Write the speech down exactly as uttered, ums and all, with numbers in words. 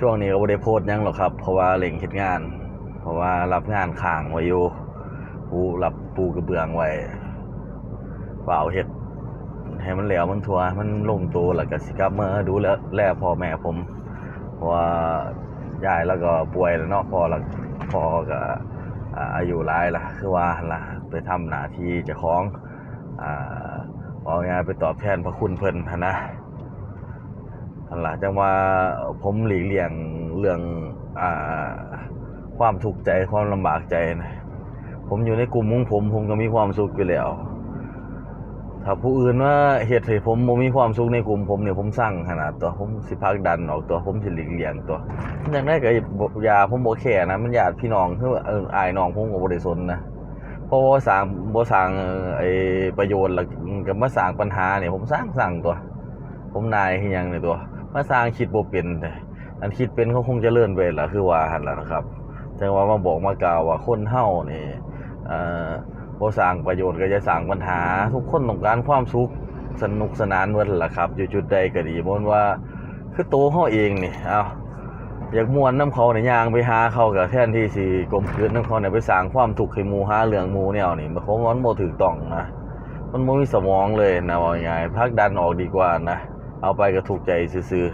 ช่วงนี้ก็บ่ได้โพสต์หยังหรอกครับ เพราะว่าเร่งเฮ็ดงาน เพราะว่ารับงานค้างไว้อยู่ ปูรับปูกระเบื้องไว้ ฟ้าวเฮ็ดให้มันแล้วมันทั่ว มันลงตัว แล้วก็สิกลับมาดูแล แลพ่อแม่ผม เพราะว่ายายแล้วก็ป่วยแล้วเนาะ พ่อแล้ว พ่อก็ อ่า อายุหลายละ คือว่าหั่นล่ะ ไปทำหน้าที่เจ้าของ อ่า เอาง่ายๆ ไปตอบแทนพระคุณเพิ่นหั่นนะ หั่นล่ะ จั่งว่าผมหลีกเลี่ยงเรื่อง อ่า ความทุกข์ใจ ความลำบากใจนะ ผมอยู่ในกลุ่มของผม ผมก็มีความสุขอยู่แล้ว ถ้าผู้อื่นมาเฮ็ดให้ผมบ่มีความสุขในกลุ่มผมเนี่ย ผมซังขนาดตัว ผมสิผลักดันออกตัว ผมสิหลีกเลี่ยงตัว จั่งใดก็บ่ อย่า ผมบ่แคร์นะ มันญาติพี่น้อง คือว่า เออ อ้ายน้องผมก็บ่ได้สนนะ เพราะว่าสร้าง บ่สร้าง เอ่อ ไอ้ประโยชน์ แล้วก็มาสร้างปัญหาเนี่ย ผมซัง ซังตัว ผมนายคือหยังเนี่ยตัว มาสร้างคิดบ่เป็น แต่อันคิดเป็นเขาคงเจริญไปล่ะ คือว่าหั่นล่ะนะครับ จั่งว่ามาบอกมากล่าวว่าคนเฮานี่ เอ่อ บ่สร้างประโยชน์ก็จะสร้างปัญหา ทุกคนต้องการความสุข สนุกสนานเบิดล่ะครับ อยู่จุดใดก็ดี บ่ว่า คือโตเฮาเองนี่ เอ้า อยากม่วนนำเขาเนี่ย ย่างไปหาเขา ก็แทนที่สิก้มกลืนนำเขาเนี่ย ไปสร้างความทุกข์ให้หมู่ หาเรื่องหมู่แนวนี่ มันคง มันบ่ถูกต้องนะ มันบ่มีสมองเลยนะ ว่าง่ายๆ ผลักดันออกดีกว่านะ เอาไปก็ทุกข์ใจซื่อๆ